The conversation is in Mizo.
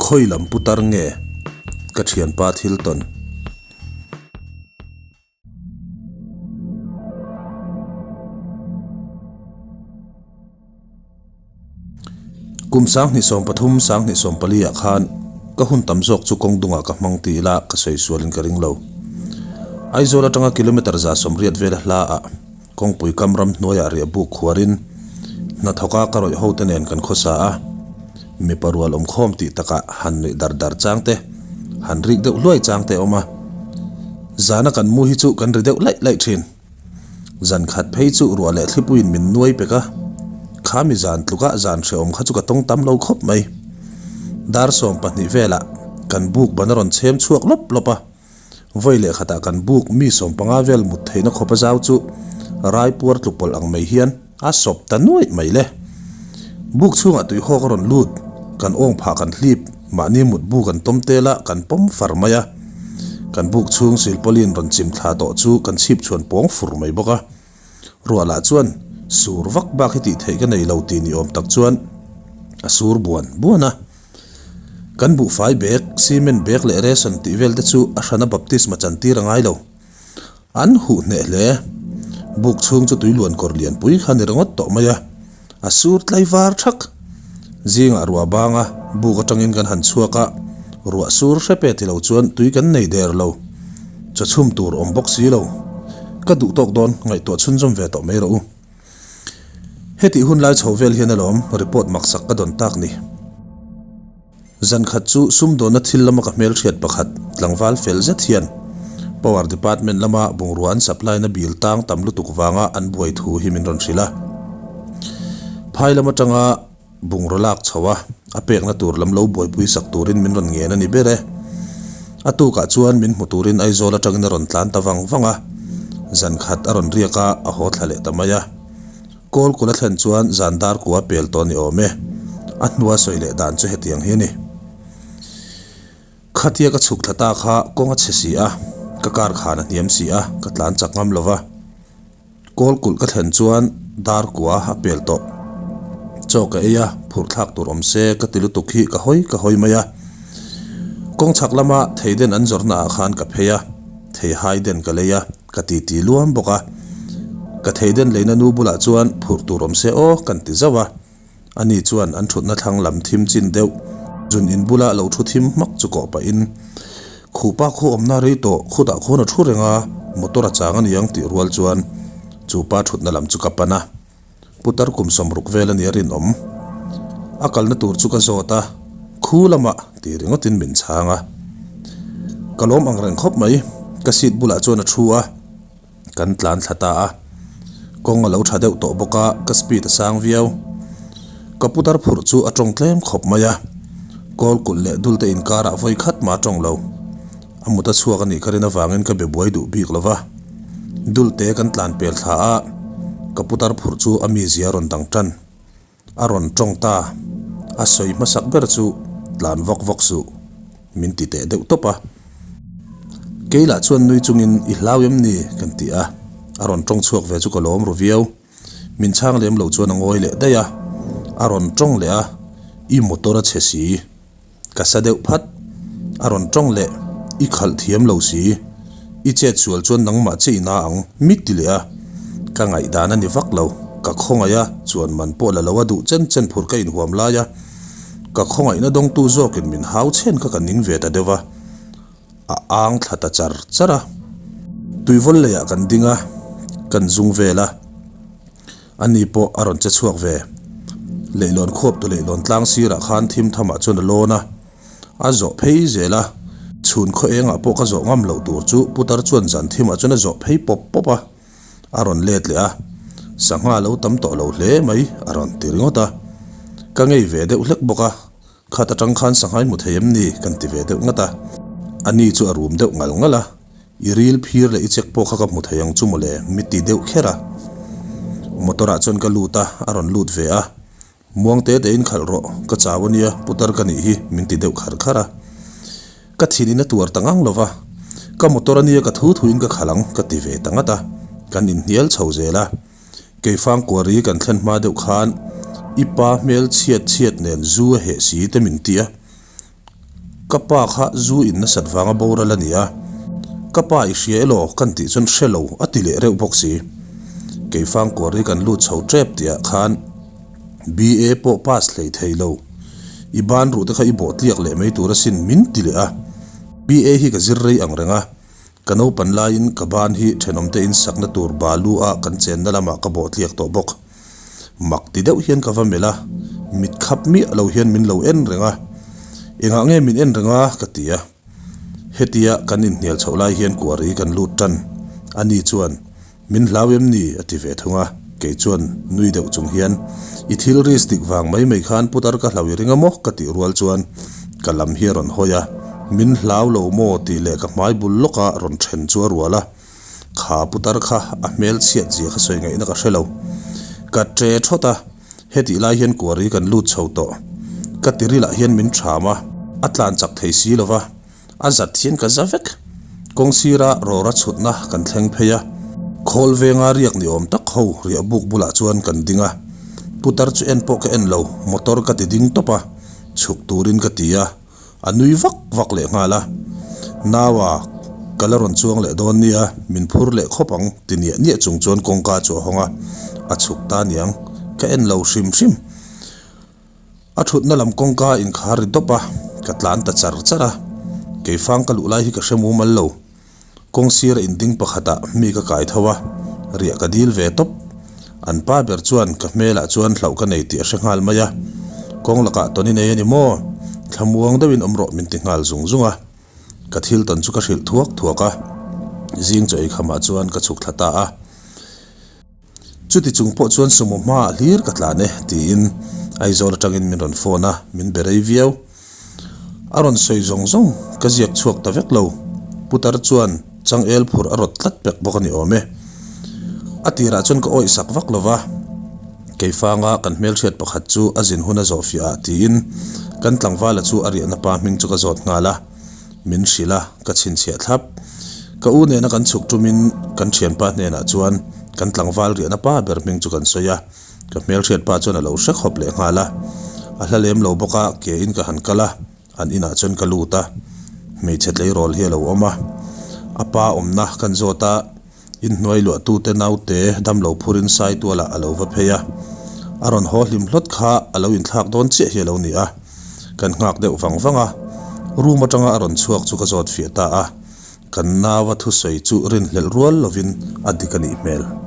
Khawi lam putar nge ka thianpa thil tawn? Kum 2013, 2014 ah khan ka hun tam zawk chu kawng dungah ka hmang ti ila ka sawi sualin ka ring lo. Aizawl atanga kilometre 180 vela hla ah kawngpui kam ram hnuaiah riah buk khuarin hnathawka ka rawih hote nen kan khawsa a, mipa rual awmkhawm tih takah han nuih dar dar chang te, han rik deuh hluai chang te a awm a. Zana kan mu hi chu kan ri deuh laih laih thin. Zan khat phei chu ruah leh thlipuiin min nuai pek a, khami zan tluka zan hrehawm kha chu ka tawng tam lo khawp mai. Dar 12 velah kan buk ban a rawn chhem chhuak lawp lawp a, vawi leh khatah kan buk mi 15 vel mut theihna khawp a zau chu rai puar tlu pawlh ang mai hian a sawp ta nuaih mai le. Buk chhungah tuihawk a rawn lut, kan awng phah kan hlip, mahni mut bu kan tawm tel a, kan pawm far mai a. Kan buk chhung silpawlin rawn chim thla tawh chu kan chhip chhuan pawng fur mai bawk a. Ruah lah chuan sur vak bak hi tih theih ka nei lo tih ni awm tak chuan a sur buan buan a. Kan buhfai bag, cement bag leh ration tih vel te chu a hrana baptisma chantir a ngai lo. An huh hneh hle. Buk chhung chu tui luan kawr lian pui kha ni ringawt tawh mai a, a sur tlai var thak. Zingah ruah banga buk atangin kan han chhuak a, ruah sur hre pe ti lo chuan tui kan nei der lo. Chaw chhum tur awm bawk si lo. Ka duh tawk dawn, ngaihtuah chhunzawm ve tawh mai rawh u. Hetih hun lai chho vel hian alawm report maksak ka dawn tak ni. Zan khat chu sumdawnna thil lama ka hmelhriat pakhat tlangval fel zet hian Power Department lama bungrua an supply na bill tang tam lutuk vanga an buai thu hi min rawn hrilh a. Phai lam atanga bungraw lak chho a, a pekna tur lam lo buaipui sak turin min rawn ngen a ni ber e. A tukah chuan min hmu turin Aizawl atangin a rawn tlan ta vang vang a, zan khat a rawn riak a, a haw thla leh ta mai a. Kawl kul a thlen chuan zan dar kua pel tawh a ni awm e. A hnua sawi leh dan chu hetiang hi a ni. Khatia ka chhuk thla ta kha kawng a chhe si a, ka kar khan a hniam si a, ka tlan chak ngam lo va. Kawl kulh ka thlen chuan dar kua a pel tawh. Chaw ka ei a, phurh thlak tur awm se ka ti lutuk hi ka hawi ka hawi mai a. Kawng chhak lama thei den an zawrhna ah khan ka phei a, thei hai den ka lei a. Ka titi luam bawk a, ka thei den leina nu bulah chuan phurh tur awm se aw kan ti zauh a, ani chuan an thutna thlang lam thim chin deuh zun in bula lo thu thim hmak chu kawh pahin khupa khu awmna rei tawh khutah khuan a thu reng a, motor a chang a niang tih rual chuan chu pa thutna lam chu ka pan a, putar kum 60 vel a nia rinawm. A kalna tur chu ka zawt a, khu lamah ti ringawtin min chhang a. Ka lawm ang reng khawp mai, ka seat bulah chuan a thu a, kan tlan thla ta a. Kawng a lo tha deuh tawh bawk a, ka speed a sang viau. Ka putar phurh chu a tawng tlem khawp mai a, kawl kulh leh dul te inkarah vawi khat mah a tawng lo. A mut a chhuak a nih ka rin avangin ka be buai duh bik lo va. Dulte kan tlan pel thla a, ka putar phurh chu a mizia a rawn dang tan. A rawn tawng ta, a sawi hmasak ber chu tlan vawk vawk suh, min ti teh deuh tawp a. Kei lah chuan nui chungin i hlau em ni? kan ti a, a rawn tawng chhuak ve chu ka lawm ru viau. Min chhang lem lo chuan a ngawi leh daih a, a rawn tawng leh a, i motor a chhe si. Ka sa deuh phat. A rawn tawng leh, I khalh thiam lo si. I chet sual chuan nangmah che i na ang, mi ti leh a. Ka ngaihdan a ni vak lo. Ka khawngaih a, chuan man pawh la lo a duh chen chen phur ka inhuam lai a. Ka khawngaihna dawngtu zawkin min hau chhen kha ka ning ve ta deuh a. A ang thla ta char char a. Tuivawl leiah kan ding a, kan zung vel a. Ani pawh a rawn che chhuak ve. Leihlawn khuap tu leihlawn tlang sirah khan thim thamah chuan a lawn a, a zawh phei zel a. Chhun khaw engah pawh ka zawh ngam loh tur chu putar chuan zan thimah chuan a zawh phei pawp pawp a, a rawn let leh a. Sangha lo tam tawh lo hle mai a rawn ti ringawt a. Ka ngei ve deuh hlek bawk a, khat atang khan sangha i hmu thei em ni kan ti ve deuh ngat a. Ani chu a rum deuh ngal ngal a. I ril phir leh i check pawh kha ka hmu thei ang chu mawle, mi ti deuh kher a. Motor ah chuan ka lut a, a rawn lut ve a. Muang te te in khalh rawh, ka chau ania, putar ka nih hi, min ti deuh khar khar a. Ka thin in a tuar ta ngang lova, ka motor ania ka thu thu in ka khalh ang, ka ti ve ta ngat a. Kan inhnial chho zel a. Keifang kuari kan thlen hma deuh khan i pa hmel chhiat chhiat nen zu a heh si te min ti a. Ka pa kha zu in nasat vanga boral a ni a, ka pa i hria elaw kan tih chuan hre lo a ti leh reuh bawk si. Keifang kuar hi kan lut chho tep tihah khan BA pawh pass hlei thei lo. I ban ruh te kha i bawh tliak leh mai tur asin min ti leh a. BA hi ka zir rei ang reng a, ka naupan laiin ka ban hi thenawmte in sakna tur balu a kan chenna lamah ka bawh tliak tawh bawk. Mak ti deuh hian ka va melh a, mit khap miah lo hian min lo en reng a. Engah nge min en reng a? ka ti a. Hetia kan inhnial chhoh lai hian kuari kan lut tan. Ani chuan, Min hlau em ni? a ti ve thung a. Kei chuan nui deuh chung hian, I thil risk dik vang mai mai khan putar ka hlau i ring a maw? ka tih rual chuan ka lam hi a rawn hawi a. Min hlau lo maw? tih leh ka hmai bul lawka rawn then chu a rual a. Kha putar kha a hmel chhiat zia kha sawi ngaihna ka hre lo. Ka ṭe ṭhawt a, hetih lai hian kuari kan lut chho tawh. Ka tirilah hian min ṭham a, a tlan chak thei si lo va, a zat hian ka za vek. Kawng sira rawra chhutna kan thleng phei a, khawl venga riak ni awm tak ho riah buk bulah chuan kan ding a. Putar chu en pawh ka en lo, motor ka ti ding tawp a, chhuk turin ka ti a. A nui vak vak leh nghal a, Naua, ka la rawn chuang leh dawn nia, min phur leh khawp ang, ti niah niah chung chuan kawngka chu a hawng a, a chhuk ta niang, ka en lo hrim hrim. A thutna lam kawngka inkhar ri dawp a, ka tlan ta char char a, keifang ka luh lai hi ka hre mumal lo. Kawng sira inding pakhatah mi ka kai tho a, riah ka dil ve tawp. An pa ber chuan ka hmelah chuan hlauh ka nei tih a hre nghal mai a, kawng lakah tawn i nei a ni maw? Thlamuang deuhin awm rawh min ti nghal zung zung a. Ka thil tawn chu ka hrilh thuak thuak a, zing chaw eikhamah chuan ka chhuk thla ta a. Chuti chung pawh chuan sumo hmaah hlir ka tlan e, tiin Aizawl atangin min rawn phone a, min be rei viau. A rawn sawi zawng zawng ka ziak chhuak ta vek lo. Putar chuan changel phur a rawt tlat pek bawk a ni awm e. A tirah chuan ka awih sak vak lo va, Keifanga kan hmelhriat pakhat chu a zin hun a zawh fiah ah tiin kan tlangvala chu a riahna pa hming chu ka zawt nghal a. Min hrilh a, ka chhinchhiah thlap. Ka u nena kan chhuk tumin kan thianpa hnenah chuan kan tlangval riahna pa ber hming chu kan sawi a, ka hmelhriat pa chuan a lo hre khawp leh nghal a. A hla lem lo bawk a, ke in ka han kal a, an inah chuan ka lut a, hmeichhe tleirawl hi a lo awm a. A pa awmna kan zawt a. Inhnuai luahtute naute damlo phurin Saitualah a lo va phei a, a rawn haw hlim hlawt kha a lo inthlak dawn chiah hi a lo ni a, kan nghak deuh vang vang a, room atanga a rawn chhuak chu ka zawt fiah ta a, kan naua thusawi chu rinhlelh rual lovin a dik a nih hmel.